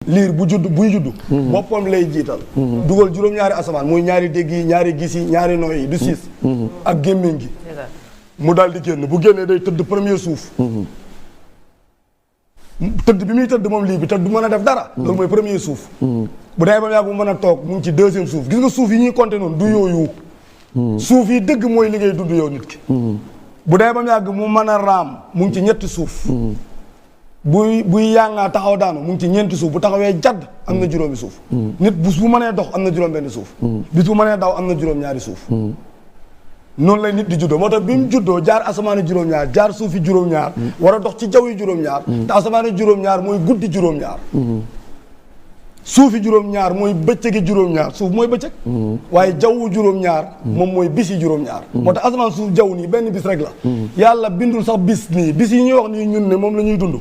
liir buy juddu boppam lay jiital dugal juróom-ñaari asamaan muy ñaari dégg yi ñaari gis yi ñaari nooy yi du siis ak gémmiñ gi mu daal di génn bu génnee day tëdd premier suuf tëdd bi muy tëdd moom lii bi tëdd du mën a def dara loolu mooy premier suuf bu dee ba mu yàgg mu mën a toog mu ngi ci deuxième suuf gis nga suuf yi ñuy compter noonu du yooyu suuf yi dëgg mooy li ngay dund yow nit ki bu dee ba mu yàgg mu mën a raam mu ngi ci ñetti suuf buy yàngaa taxaw daanu mu ngi ci ñeenti suuf bu taxawee jadd am na juróomi suuf nit bus bu mënee dox am na juróom benn suuf bis bu mënee daw am na juróom-ñaari suuf noonu lay nit di juddoo moo tax bi mu juddoo jaar asamaani juróom-ñaar jaar suufi juróom-ñaar war a dox ci jaww yi juróom-ñaar te asamaani juróom-ñaar mooy guddi juróom-ñaar suufi juróom-ñaar mooy bëccëgi juróom-ñaar suuf mooy bëccëg waaye jawwu juróom-ñaar moom mooy bis yi juróom-ñaar moo tax asamaan suuf jaww nii benn bis rek la yàlla bindul sax bis nii bis yi ñuy wax nii ñun ne moom la ñuy dund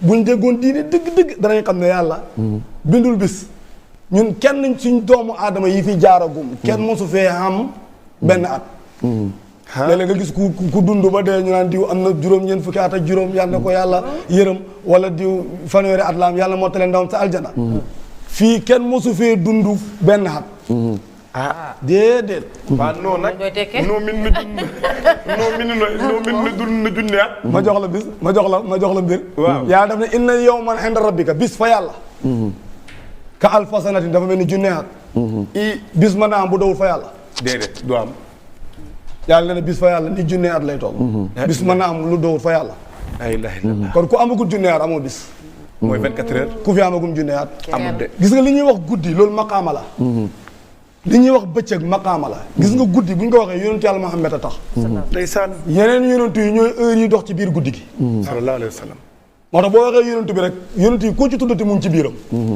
buñ déggoon diine dëgg-dëgg danañ xam ne yàlla bindul bis ñun kenn suñ doomu aadama yi fi jaaragum kenn mosu fee am benn at léeg-léeg nga gis ku dund ba dee ñu naan diw am na juróom-ñeent fukki at ak juróom yàlla na ko yàlla yërëm wala diw fanweeri at la am yàlla moo taleen ndawam sa aljana fii kenn mosu fee dund benn at déedéet waaw non nag noo min na dund na junne at ma jox la bis ma jox la mbir waaw yàlla daf ne inna yawman inda rabbika bis fa yàlla ka alfa sanatin dafa mel ni junne at bis ma naam bu dawul fa yàlla déedéet du am yàlla ne bis fa yàlla ni junne at lay toll bis ma naam lu dawul fa yàlla la ilaha illallah kon ku amagul junne at amoo bis mooy 24 heures ku fi amagum junne at amul de gis nga li ñuy wax guddi loolu maqaama la li ñuy wax bëccëg maqaama la gis nga guddi bu ñu ko waxee yonentu yàlla Muhammad a tax ndeysaan yeneen yonentu yi ñooy heure yi dox ci biir guddi gi sallallahu alayhi wa sallam moo tax boo waxee yonentu bi rek yonentu yi koo ci tuddati mu ngi ci biiram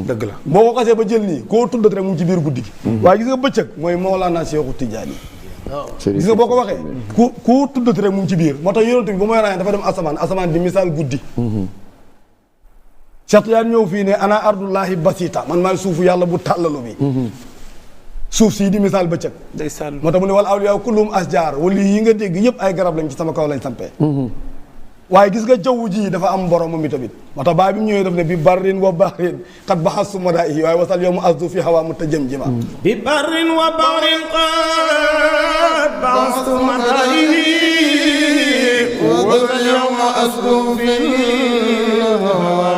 dëgg la boo ko xasee ba jël nii koo tuddati rek mu ngi ci biir guddi gi waaye gis nga bëccëg mooy Mawlana Seexu Tijaani gis nga boo ko waxee ku tuddati rek mu ngi ci biir moo tax yonentu bi ba mooy rañee dafa dem asamaan di misaal guddi Cheikh yaa ñëw fii ne ana ardullahi basita man maay suufu yàlla bu tàllalu bi suuf sii di misaal bëccëg ndeysaan moo tax mu ne wal awliyaa kullum asjaar wala yi nga dégg yëpp ay garab lañ ci sama kaw lañ sampee waaye gis nga jaww ji dafa am borom moom itamit moo tax baay bi mu ñëwee daf ne bi barrin wa bahrin qad baxasu madaa'ihi waaye wasal yow mu asdu fi hawa mutajamjima bi barrin wa bahrin qad baxasu madaa'ihi wasal yow mu asdu fi hawa